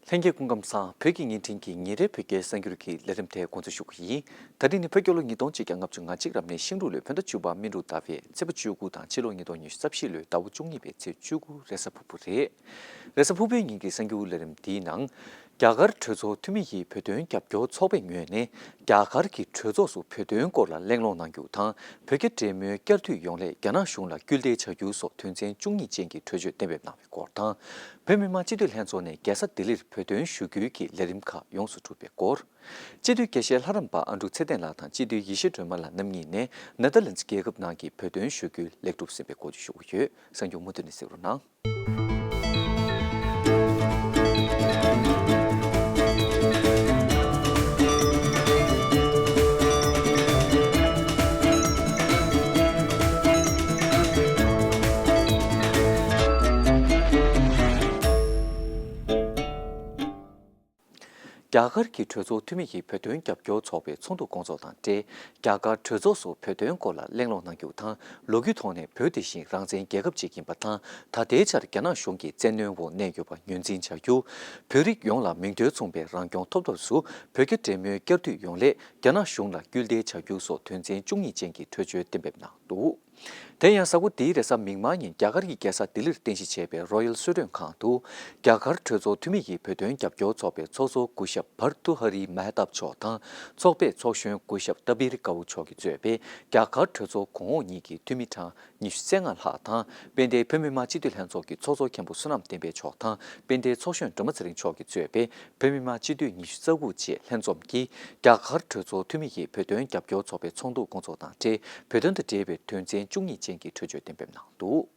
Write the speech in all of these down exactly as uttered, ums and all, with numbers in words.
ལྷན་རྒྱས་སྐུ་ཁམས་བཟང་། བོད་ཀྱི་བརྙན་འཕྲིན་གྱི་ཉིན་རེའི་བོད་སྐད་གསར་འགྱུར་གྱི་ལས་རིམ་དེ་འགོ་འཛུགས་ཞུ་གི་ཡིན། ད་རིང་ནི་བོད་རྒྱལ་ལོ་ཉིས་སྟོང་ཆིག་བརྒྱ་ལྔ་བཅུ་ང་གཅིག་རབ་གནས་ཤིང་འབྲུག་ལོའི་བོད་ཟླ་བཅུ་པ་སྨིན་དྲུག་ཟླ་བའི་ཚེས་པ་བཅུ་དགུ་དང་ཕྱི་ལོ་ཉིས་སྟོང་ཉི་ཤུ་རྩ་བཞི་ལོའི་ཟླ་བ་བཅུ་གཉིས་པའི་ཚེས་བཅུ་དགུ་རེས་གཟའ་ཕུར་བུ་རེད། རེས་གཟའ་ཕུར་བུའི་ཉིན་གྱི་གསར་འགྱུར་ལས་རིམ་འདིའི་ནང་། རྒྱ་གར་གྲོས་ཚོགས་འཐུས་མི་ཡིས་བོད་དོན་རྒྱབ་སྐྱོར་ཚོགས་པའི་ངོས་ནས་རྒྱ་གར་གྱི་གྲོས་ཚོགས་སུ་བོད་དོན་སྐོར་ལ་གླེང་སློང་གནང་རྒྱུ་དང་། བོད་རྒྱ་འབྲེལ་མོལ་བསྐྱར་མཐུད་ཡོང་སླད་རྒྱ་ནག་གཞུང་ལ་སྐུལ་འདེད་བྱ་རྒྱུ་སོགས་དོན་ཚན་བཅུ་གཉིས་ཅན་གྱི་གྲོས་ཆོད་གཏན་འབེབས་གནང་བའི་སྐོར་དང་། བོད་མི་མང་སྤྱི་འཐུས་ལྷན་ཚོགས་ནས་རྒྱལ་ས་ལྡི་ལིར་བོད་དོན་ཞུ་སྐུལ་གྱི་ལས་རིམ་ཁག་ཡོངས་སུ་གྲུབ་པའི་སྐོར། སྤྱི་འཐུས་དགེ་བཤེས་ལྷ་རམས་པ་ཨ་འབྲུག་ཚེ་བརྟན་ལགས་དང་སྤྱི་འཐུས་ཡེ་ཤེས་སྒྲོལ་མ་ལགས་རྣམ་གཉིས་ནས་ནེ་དར་ལན་ཛི་རྒྱལ་ཁབ་ནང་གི་བོད་དོན་ཞུ་སྐུལ་ལེགས་གྲུབ་ཟིན་པའི་སྐོར་ཞུ་གི་ཡོད། གསར་འགྱུར་མུ་མཐུད་ནས་གསན་རོགས་གནང་། རྒྱ་གར་གྱི་གྲོས་ཚོགས་འཐུས་མི་ཡིས་བོད་དོན་རྒྱབ་སྐྱོར་ཚོགས་པའི་ཚོགས་འདུ་སྐོང་ཚོགས་དང་འབྲེལ། རྒྱ་གར་གྲོས་ཚོགས་སུ་བོད་དོན་སྐོར་ལ་གླེང་སློང་གནང་རྒྱུ་དང་། ལོ་རྒྱུས་ཐོག་ནས་བོད་དེ་བཞིན་རང་བཙན་རྒྱལ་ཁབ་ཅིག་ཡིན་པ་དང་། ད་ལྟའི་ཆར་རྒྱ་ནག་གཞུང་གི་བཙན་གནོན་འོག་གནས་ཡོད་པ་ངོས་འཛིན་བྱ་རྒྱུ། བོད་རིགས་ཡོངས་ལ་མིང་དོན་མཚུངས་པའི་རང་སྐྱོང་ཐོབ་ཐབས་སུ་བོད་རྒྱ་འབྲེལ་མོལ་བསྐྱར་མཐུད་ཡོང་སླད་རྒྱ་ནག་གཞུང་ལ་སྐུལ་འདེད་བྱ་རྒྱུ་སོགས་དོན་ཚན་བཅུ་གཉིས་ཅན་གྱི་གྲོས་ཆོད་གཏན་འབེབས་གནང་འདུག། དེ་ཡང་གཟའ་འཁོར་འདིའི་རེས་གཟའ་མིག་དམར་ཉིན་རྒྱ་གར་གྱི་རྒྱལ་ས་ལྡི་ལིར་རྟེན་གཞི་བྱས་པའི་རོ་ཡལ་གསོལ་མགྲོན་ཁང་དུ། རྒྱ་གར་གྲོས་ཚོགས་འཐུས་མི་ཡིས་བོད་དོན་རྒྱབ་སྐྱོར་ཚོགས་པའི་ཚོགས་གཙོ་སྐུ་ཞབས་བྷར་ཏུ་ཧ་རི་མ་ཧ་ཏབ་མཆོག་དང་། ཚོགས་པའི་ཚོགས་གཞོན་སྐུ་ཞབས་ཏ་བིར་ཀའུ་མཆོག་གིས་གཙོས་པའི་རྒྱ་གར་གྲོས་ཚོགས་གོང་འོག་གཉིས་ཀྱི་འཐུས་མི་གྲངས་ཉི་ཤུ་རྩ་ལྔ་ལྷག་དང་། དཔལ་ལྡན་བོད་མི་མང་སྤྱི་འཐུས་ལྷན་ཚོགས་ཀྱི་ཚོགས་གཙོ་མཁན་པོ་བསོད་ནམས་བསྟན་འཕེལ་མཆོག་དང་། དཔལ་ལྡན་ཚོགས་གཞོན་སྒྲོལ་མ་ཚེ་རིང་མཆོག་གིས་གཙོས་པའི་བོད་མི་མང་སྤྱི་འཐུས་ཉི་ཤུ་རྩ་དགུ་བཅས་ལྷན་འཛོམས་ཀྱིས། རྒྱ་གར་གྲོས་ཚོགས་འཐུས་མི་ཡིས་བོད་དོན་རྒྱབ་སྐྱོར་ཚོགས་པའི་ཚོགས་འདུ་སྐོང་ཚོགས་དང་འབྲེལ། བོད་དོན་དང་འབྲེལ་བའི་དོན་ཚན་བཅུ་གཉིས་ཅན་གྱི་གྲོས་ཆོད་གཏན་འབེབས་གནང་འདུག།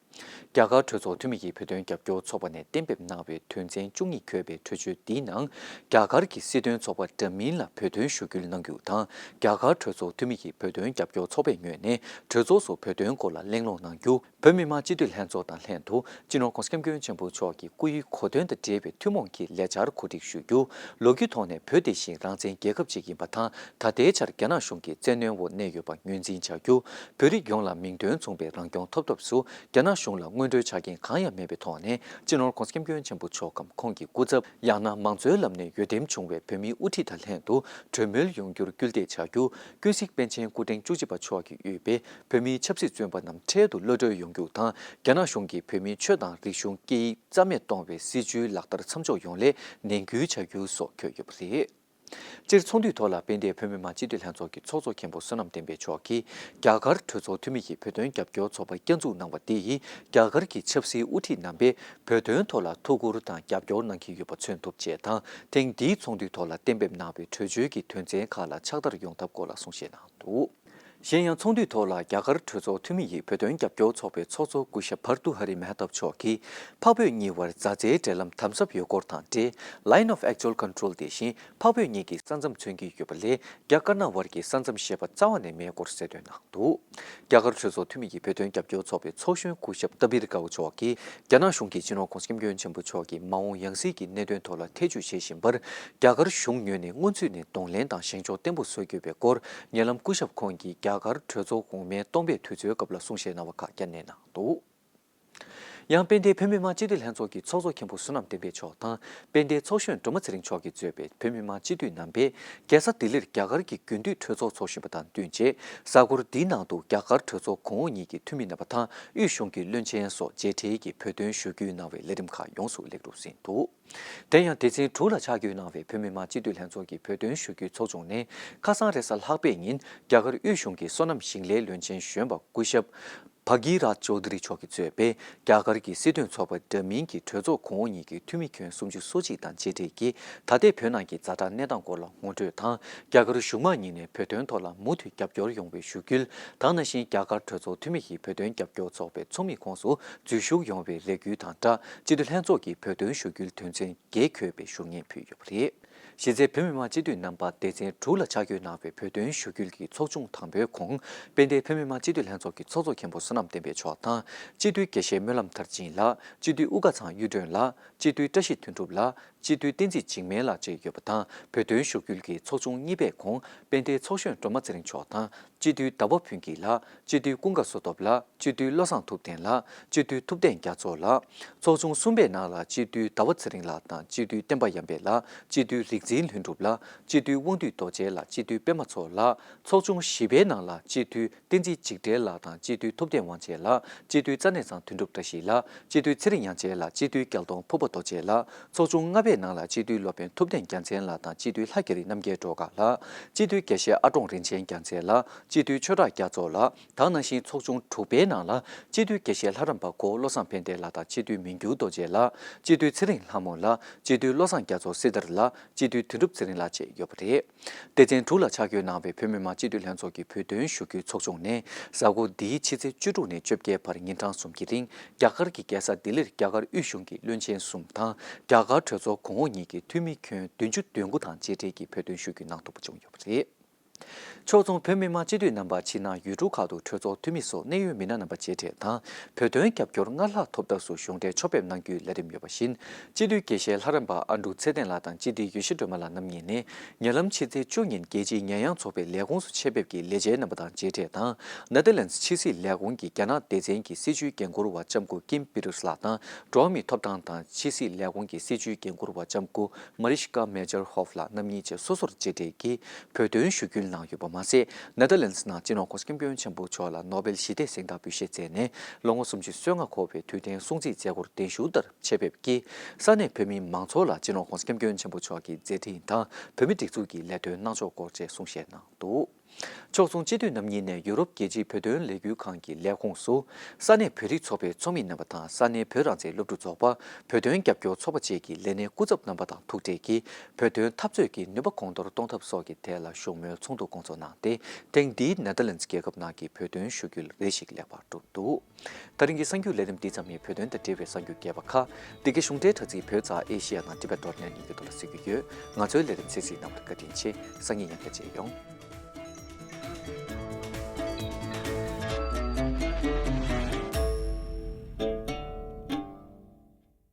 རྒྱ་གར་གྲོས་ཚོགས་འཐུས་མི་ཡིས་བོད་དོན་རྒྱབ་སྐྱོར་ཚོགས་པ་ནས་གཏན་འབེབས་གནང་བའི་དོན་ཚན་བཅུ་གཉིས་འཁོད་པའི་གྲོས་ཆོད་འདིའི་ནང་། རྒྱ་གར་གྱི་སྲིད་དོན་ཚོགས་པ་འདྲ་མིན་ལ་བོད་དོན་ཞུ་སྐུལ་གནང་རྒྱུ་དང་། རྒྱ་གར་གྲོས་ཚོགས་འཐུས་མི་ཡིས་བོད་དོན་རྒྱབ་སྐྱོར་ཚོགས་པའི་ངོས་ནས་གྲོས་ཚོགས་སུ་བོད་དོན་སྐོར་ལ་གླེང་སློང་གནང་རྒྱུ། བོད་མི་མང་སྤྱི་འཐུས་ལྷན་ཚོགས་དང་ལྷན་དུ་སྤྱི་ནོར་༧གོང་ས་༧སྐྱབས་མགོན་ཆེན་པོ་མཆོག་གི་སྐུ་ཡི་གོ་སྟོན་དང་འབྲེལ་བའི་ཐུན་མོང་གི་ལས་འཆར་གོ་སྒྲིག་ཞུ་རྒྱུ། ལོ་རྒྱུས་ཐོག་ནས་བོད་དེ་བཞིན་རང་བཙན་རྒྱལ་ཁབ་ཅིག་ཡིན་པ་དང་། ད་ལྟའི་ཆར་རྒྱ་ནག་གཞུང་གི་བཙན་གནོན་འོག་གནས་ཡོད་པ་ངོས་འཛིན་བྱ་རྒྱུ། བོད་རིགས་ཡོངས་ལ་མིང་དོན་མཚུངས་པའི་རང་སྐྱོང་ཐོབ་ཐབས་སུ་རྒྱ་ནག་གཞུང་ལ་མངོན་འགྲོའི་ཆ་རྐྱེན་གང་ཡང་མེད་པའི་ཐོག་ནས། སྤྱི་ནོར་༧གོང་ས་༧སྐྱབས་མགོན་ཆེན་པོ་མཆོག་གམ་ཁོང་གི་སྐུ་ཚབ། ཡང་ན་མང་གཙོའི་ལམ་ནས་འོས་འདེམས་བྱུང་བའི་བོད་མིའི་དབུ་ཁྲིད་དང་ལྷན་དུ་གྲོས་མོལ་ཡོང་རྒྱུར་སྐུལ་འདེད་བྱ་རྒྱུ། ཀུན་གཟིགས་པཎ་ཆེན་སྐུ་ཕྲེང་བཅུ་གཅིག་པ་མཆོག་གིས་དབུས་པའི་བོད་མིའི་ཆབ་སྲིད་བཙོན་པ་རྣམས་འཕྲལ་དུ་གློད་གྲོལ་ཡོང་རྒྱུ་དང་། རྒྱ་ནག་གཞུང་གིས་བོད་མིའི་ཆོས་དང་རིག་གཞུང་སྐད་ཡིག་རྩ་མེད་གཏོང་བའི་སྲིད་བྱུས་ལག་བསྟར་མཚམས་འཇོག་ཡོང་སླད་ནན་སྐུལ་བྱ་རྒྱུ་སོགས་འཁོད་ཡོད་པ་རེད། སྤྱིར་ཚོགས་འདུའི་ཐོག་ལ་དཔལ་ལྡན་བོད་མི་མང་སྤྱི་འཐུས་ལྷན་ཚོགས་ཀྱི་ཚོགས་གཙོ་མཁན་པོ་བསོད་ནམས་བསྟན་འཕེལ་མཆོག་གིས། རྒྱ་གར་གྲོས་ཚོགས་འཐུས་མི་ཡིས་བོད་དོན་རྒྱབ་སྐྱོར་ཚོགས་པ་བསྐྱར་འཛུགས་གནང་བ་འདི་ཡིས། རྒྱ་གར་གྱི་ཆབ་སྲིད་དབུ་ཁྲིད་རྣམ་པས་བོད་དོན་ཐོག་ལ་ཐུགས་ཁུར་དང་རྒྱབ་སྐྱོར་གནང་གི་ཡོད་པ་མཚོན་ཐུབ་ཅེས་དང་། ཐེངས་འདིའི་ཚོགས་འདུའི་ཐོག་ལ་གཏན་འབེབས་གནང་བའི་གྲོས་ཆོད་ཀྱི་དོན་ཚན་ཁག་ལ་ཕྱག་བསྟར་ཡོང་ཐབས་སྐོར་ལ་གསུང་བཤད་གནང་འདུག། གཞན་ཡང་། ཚོགས་འདུའི་ཐོག་ལ་རྒྱ་གར་གྲོས་ཚོགས་འཐུས་མི་ཡིས་བོད་དོན་རྒྱབ་སྐྱོར་ཚོགས་པའི་ཚོགས་གཙོ་སྐུ་ཞབས་བྷར་ཏུ་ཧ་རི་མེ་ཧ་ཏབ་མཆོག་གིས། འཕགས་བོད་གཉིས་དབར་མཛའ་བརྩེའི་འབྲེལ་ལམ་དམ་ཟབ་ཡོད་སྐོར་དང་འབྲེལ། Line of Actual Control དེ་བཞིན་འཕགས་བོད་གཉིས་ཀྱི་ས་མཚམས་མཚོན་གྱི་ཡོད་པ་ལས། རྒྱ་དཀར་ནག་དབར་གྱི་ས་མཚམས་ཞེས་པ་རྩ་བ་ནས་མེད་སྐོར་གསལ་སྟོན་གནང་འདུག། རྒྱ་གར་གྲོས་ཚོགས་འཐུས་མི་ཡིས་བོད་དོན་རྒྱབ་སྐྱོར་ཚོགས་པའི་ཚོགས་གཞོན་སྐུ་ཞབས་ཏ་བིར་ཀའོ་མཆོག་གིས། རྒྱ་ནག་གཞུང་གིས་སྤྱི་ནོར་༧གོང་ས་༧སྐྱབས་མགོན་ཆེན་པོ་མཆོག་གི་མ་འོངས་ཡང་སྲིད་ཀྱི་གནད་དོན་ཐོག་ལ་ཐེ་ཇུས་བྱེད་བཞིན་པར། རྒྱ་གར་གཞུང་ངོས་ནས་སྔོན་ཚུད་ནས་གདོང་ལེན་དང་ཞེན་ཕྱོགས་བརྟན་པོ་བཟོ་དགོས་པའི་སྐོར། ཉེ་ལམ་སྐུ་ཞབས་ཁོང་གིས་རྒྱ་གར་གྲོས་ཚོགས་གོང་མའི་སྟོང་པའི་དུས་ཚོད་སྐབས་ལ་གསུང་བཤད་གནང་བ་ཁག་བསྐྱར་ནན་གནང་འདུག། ཡང་། དཔལ་ལྡན་བོད་མི་མང་སྤྱི་འཐུས་ལྷན་ཚོགས་ཀྱི་ཚོགས་གཙོ་མཁན་པོ་བསོད་ནམས་བསྟན་འཕེལ་མཆོག་དང་། དཔལ་ལྡན་ཚོགས་གཞོན་སྒྲོལ་མ་ཚེ་རིང་མཆོག་གིས་གཙོས་པའི་བོད་མི་མང་སྤྱི་འཐུས་རྣམ་པས། རྒྱལ་ས་ལྡི་ལིར་རྒྱ་གར་གྱི་དགུན་དུས་གྲོས་ཚོགས་ཚོགས་བཞིན་པ་དང་བསྟུན་བྱས། གཟའ་འཁོར་འདིའི་ནང་དུ་རྒྱ་གར་གྲོས་ཚོགས་གོང་འོག་གཉིས་ཀྱི་འཐུས་མི་རྣམ་པ་དང་། དབུས་གཞུང་གི་བློན་ཆེན་སོགས་མཇལ་འཕྲད་ཀྱིས་བོད་དོན་ཞུ་སྐུལ་གནང་བའི་ལས་རིམ་ཁག་ཡོངས་སུ་ལེགས་གྲུབ་ཟིན་འདུག། དེ་ཡང་། སྡེ་ཚན་དྲུག་ལ་ཆ་བགོས་གནང་བའི་བོད་མི་མང་སྤྱི་འཐུས་ལྷན་ཚོགས་ཀྱི་བོད་དོན་ཞུ་སྐུལ་ཚོགས་ཆུང་ནས། ཁ་སང་རེས་གཟའ་ལྷག་པའི་ཉིན། རྒྱ་གར་དབུས་གཞུང་གི་སོ་ནམ་ཞིང་ལས་བློན་ཆེན་གཞོན་པ་སྐུ་ཞབས་བྷ་གི་རཱ་ཇོ་དྷི་རི་མཆོག་གིས་གཙོས་པའི་རྒྱ་གར་གྱི་སྲིད་དོན་ཚོགས་པ་འདྲ་མིན་གྱི་གྲོས་ཚོགས་གོང་འོག་གཉིས་ཀྱི་འཐུས་མི་ཁྱོན་སུམ་ཅུ་སོ་གཅིག་དང་མཇལ་འཕྲད་ཀྱིས། ད་ལྟའི་བོད་ནང་གི་ཛ་དྲག་གནས་སྟངས་སྐོར་ལ་ངོ་སྤྲོད་དང་། རྒྱ་གར་གཞུང་མང་གཉིས་ནས་བོད་དོན་ཐོག་ལ་མུ་མཐུད་རྒྱབ་སྐྱོར་ཡོང་བའི་ཞུ་སྐུལ། དེ་ནང་བཞིན། རྒྱ་གར་གྲོས་ཚོགས་འཐུས་མི་ཡིས་བོད་དོན་རྒྱབ་སྐྱོར་ཚོགས་པའི་ཚོགས་མི་ཁོངས་སུ་འཛུལ་ཞུགས་ཡོང་བའི་རེ་སྐུལ་དང་སྦྲགས། སྤྱི་འཐུས་ལྷན་ཚོགས་ཀྱི་བོད་དོན་ཞུ་སྐུལ་དོན་ཚན་བརྒྱད་འཁོད་པའི་ཞུ་སྙན་ཕུལ་ཡོད་པ་རེད། གཞི་རྩའི་བོད་མི་མང་སྤྱི་འཐུས་རྣམ་པ་སྡེ་ཚན་དྲུག་ལ་ཆ་བགོས་གནང་བའི་བོད་དོན་ཞུ་སྐུལ་གྱི་ཚོགས་ཆུང་དང་པོའི་གོང་། དཔལ་ལྡན་བོད་མི་མང་སྤྱི་འཐུས་ལྷན་ཚོགས་ཀྱི་ཚོགས་གཙོ་མཁན་པོ་བསོད་ནམས་བསྟན་འཕེལ་མཆོག་དང་། སྤྱི་འཐུས་དགེ་བཤེས་སྨོན་ལམ་མཐར་ཕྱིན་ལགས། སྤྱི་འཐུས་དབུ་དཀར་ཚང་གཡུ་སྒྲོན་ལགས། སྤྱི་འཐུས་བཀྲ་ཤིས་དོན་གྲུབ་ལགས། སྤྱི་འཐུས་བསྟན་འཛིན་འཇིགས་མེད་ལགས་བཅས་ཡོད་པ་དང་། བོད་དོན་ཞུ་སྐུལ་གྱི་ཚོགས་ཆུང་གཉིས་པའི་གོང་། དཔལ་ལྡན་ཚོགས་གཞོན་སྒྲོལ་མ་ཚེ་རིང་མཆོག་དང་། སྤྱི་འཐུས་ཟླ་བ་ཕུན་སྐྱིད་ལགས། སྤྱི་འཐུས་ཀུན་དགའ་བསོད་སྟོབས་ལགས། སྤྱི་འཐུས་བློ་བཟང་ཐུབ་བསྟན་ལགས། སྤྱི་འཐུས་ཐུབ་བསྟན་རྒྱ་མཚོ་ལགས། ཚོགས་ཆུང་གསུམ་པའི་ནང་ལ་སྤྱི་འཐུས་ཟླ་བ་ཚེ་རིང་ལགས་དང་སྤྱི་འཐུས་བསྟན་པ་ཡར་འཕེལ་ལགས། སྤྱི་འཐུས་རིག་འཛིན་ལྷུན་གྲུབ་ལགས། སྤྱི་འཐུས་དབང་འདུས་རྡོ་རྗེ་ལགས། སྤྱི་འཐུས་པད་མ་མཚོ་ལགས། ཚོགས་ཆུང་བཞི་པའི་ནང་ལ་སྤྱི་འཐུས་བསྟན་འཛིན་འཇིགས་བྲལ་ལགས་དང་སྤྱི་འཐུས་ཐུབ་བསྟན་དབང་ཆེན་ལགས། སྤྱི་འཐུས་རྩ་གནས་ཚང་དོན་གྲུབ་བཀྲ་ཤིས་ལགས། སྤྱི་འཐུས་ཚེ་རིང་དབྱངས་ཅན་ལགས། སྤྱི་འཐུས་རྒྱལ་གདོང་ཕུར་པ་རྡོ་རྗེ་ལགས། ཚོགས་ཆུང་ལྔ་པའི་ནང་ལ་སྤྱི་འཐུས་སློབ་དཔོན་ཐུབ་བསྟན་རྒྱལ་མཚན་ལགས་དང་སྤྱི་འཐུས་ལྷ་རྒྱ་རི་རྣམ་རྒྱལ་སྒྲོལ་དཀར་ལགས། སྤྱི་འཐུས་དགེ་བཤེས་ཨ་ཀྲོང་རིན་ཆེན་རྒྱལ་མཚན་ལགས། སྤྱི་འཐུས་ཆོས་གྲགས་རྒྱ་མཚོ་ལགས། དེ་ནང་བཞིན་ཚོགས་ཆུང་དྲུག་པའི་ནང་ལ་སྤྱི་འཐུས་དགེ་བཤེས་ལྷ་རམས་པ་གོ་བློ་བཟང་ཕན་བདེ་ལགས་དང་སྤྱི་འཐུས་མི་འགྱུར་རྡོ་རྗེ་ལགས། སྤྱི་འཐུས་ཚེ་རིང་ལྷ་མོ་ལགས། སྤྱི་འཐུས་བློ་བཟང་རྒྱ་མཚོ་སྲི་ཐར་ལགས། སྤྱི་འཐུས་དོན་གྲུབ་ཚེ་རིང་ལགས་བཅས་ཡོད་པ་རེད། སྡེ་ཚན་དྲུག་ལ་ཆ་བགོས་གནང་བའི་བོད་མི་མང་སྤྱི་འཐུས་ལྷན་ཚོགས་ཀྱི་བོད་དོན་ཞུ་སྐུལ་ཚོགས་ཆུང་ནས་གཟའ་འཁོར་འདིའི་ཕྱི་ཚེས་བཅུ་དྲུག་ནས་བཅོ་བརྒྱད་བར་ཉིན་གྲངས་གསུམ་གྱི་རིང་རྒྱ་གར་གྱི་རྒྱལ་ས་ལྡི་ལིར་རྒྱ་གར་དབུས་གཞུང་གི་བློན་ཆེན་གསུམ་དང་རྒྱ་གར་གྲོས་ཚོགས་གོང་འོག་གཉིས་ཀྱི་འཐུས་མི་ཁྱོན་བདུན་ཅུ་དོན་དགུ་དང་མཇལ་འཕྲད་ཀྱིས་བོད་དོན་ཞུ་སྐུལ་གནང་ཐུབ་པ་བྱུང་ཡོད་པ་རེད། ཕྱོགས་མཚུངས་བོད་མི་མང་སྤྱི་འཐུས་རྣམ་པ་ཕྱི་ནང་ཡུལ་གྲུ་ཁག་ཏུ་གྲོས་ཚོགས་འཐུས་མི་སོགས་གནད་ཡོད་མི་སྣ་རྣམ་པ་མཇལ་འཕྲད་དང་བོད་དོན་རྒྱབ་སྐྱོར་སྔར་ལྷག་ཐོབ་ཐབས་སུ་གཞུང་འབྲེལ་ཕྱོགས་ཕེབས་གནང་རྒྱུའི་ལས་རིམ་ཡོད་པ་བཞིན། སྤྱི་འཐུས་དགེ་བཤེས་ལྷ་རམས་པ་ཨ་འབྲུག་ཚེ་བརྟན་ལགས་དང་སྤྱི་འཐུས་ཡེ་ཤེས་སྒྲོལ་མ་ལགས་རྣམ་གཉིས་ནས་ཉེ་ལམ་ཕྱི་ཚེས་བཅུ་ཉིན་རྒྱལ་སྤྱིའི་ཉེས་ཡངས་ཚོགས་པའི་ལས་ཁུངས་སུ་ཆེད་ཕེབས་ཀྱིས་ལས་བྱེད་རྣམ་པ་དང་མཇལ་འཕྲད་དང་། ནེ་དར་ལེནྜ་ཕྱི་སྲིད་ལས་ཁུངས་ཀྱི་རྒྱ་ནག་སྡེ་ཚན་གྱི་སྲིད་བྱུས་འགན་འཁུར་བ་ལྕམ་སྐུ་ཀིམ་པི་ཏུར་ལགས་དང་འགྲོ་བ་མིའི་ཐོབ་ཐང་དང་ཕྱི་སྲིད་ལས་ཁུངས་ཀྱི་སྲིད་བྱུས་འགན་འཁུར་བ་ལྕམ་སྐུ་མ་རི་ཤི་ཀ་མེ་ཇར་ཧོབ་ལགས་རྣམ་གཉིས་བཅས་སོ་སོར་མཇལ་འཕྲད་ཀྱིས་བོད་དོན་ཞུ་སྐུལ་གནང་ཡོད་པ་མ་ཟད། ནེ་དར་ལེནྜ་ནང་སྤྱི་ནོར་༸གོང་ས་༸སྐྱབས་མགོན་ཆེན་པོ་མཆོག་ལ་ནོ་བེལ་ཞི་བདེའི་གཟེངས་རྟགས་འབུལ་བཞེས་མཛད་ནས་ལོ་ངོ་སུམ་ཅུ་སོ་ལྔ་འཁོར་བའི་དུས་སྟོན་སྲུང་བརྩི་མཛད་སྒོར་གདན་ཞུ་ལྟར་ཆེད་ཕེབས་ཀྱིས་ས་གནས་བོད་མི་མང་ཚོགས་ལ་སྤྱི་ནོར་༸གོང་ས་༸སྐྱབས་མགོན་ཆེན་པོ་མཆོག་གི་མཛད་འཕྲིན་དང་བོད་མི་སྒྲིག་འཛུགས་ཀྱི་ལས་དོན་གནང་ཕྱོགས་སྐོར་བཅས་གསུང་བཤད་གནང་འདུག་ཕྱོགས་མཚུངས་སྤྱི་འཐུས་རྣམ་གཉིས་ནས་ཡུ་རོབ་རྒྱལ་སྤྱིའི་བོད་དོན་ལས་འགུལ་ཁང་གི་ལས་ཁུངས་སུ་ས་གནས་བོད་རིགས་ཚོགས་པའི་ཚོགས་མི་རྣམ་པ་དང་ས་གནས་བོད་རང་བཙན་སློབ་ཕྲུག་ཚོགས་པ། བོད་དོན་རྒྱབ་སྐྱོར་ཚོགས་པ་བཅས་ཀྱི་ལས་སྣེ་སྐུ་ཚབ་རྣམ་པ་དང་ཐུག་འཕྲད་ཀྱིས་བོད་དོན་འཐབ་རྩོད་ཀྱི་ནུས་པ་གོང་མཐོར་གཏོང་ཐབས་སོགས་ཀྱི་ཐད་ལ་བཞུགས་མོལ་ཚོགས་འདུ་སྐོང་ཚོགས་གནང་སྟེ། ཐེངས་འདིའི་ནེ་དར་ལེནྜ་རྒྱལ་ཁབ་ནང་གི་བོད་དོན་ཞུ་སྐུལ་རེ་ཞིག་ལེགས་པར་གྲུབ་འདུག་ད་རིང་གི་གསར་འགྱུར་ལས་རིམ་འདི་ཙམ་ཡིན། བོད་དོན་དང་འབྲེལ་བའི་གསར་འགྱུར་རྒྱས་པ་ཁག་འདི་གའི་གཞུང་འབྲེལ་དྲ་ཚིགས་བོད་ཙ་ཨེ་ཤི་ཡ་ནང་ཊི་བེཊ་ཌོཊ་ནེཊ་ཡི་གི་ཐོག་ལ་གསན་རྒྱུ་ཡོད། ང་ཚོའི་ལས་རིམ་གསན་གཟིགས་གནང་བར་བཀའ་དྲིན་ཆེ། སང་ཉིན་ཡང་བསྐྱར་མཇལ་ཡོང་།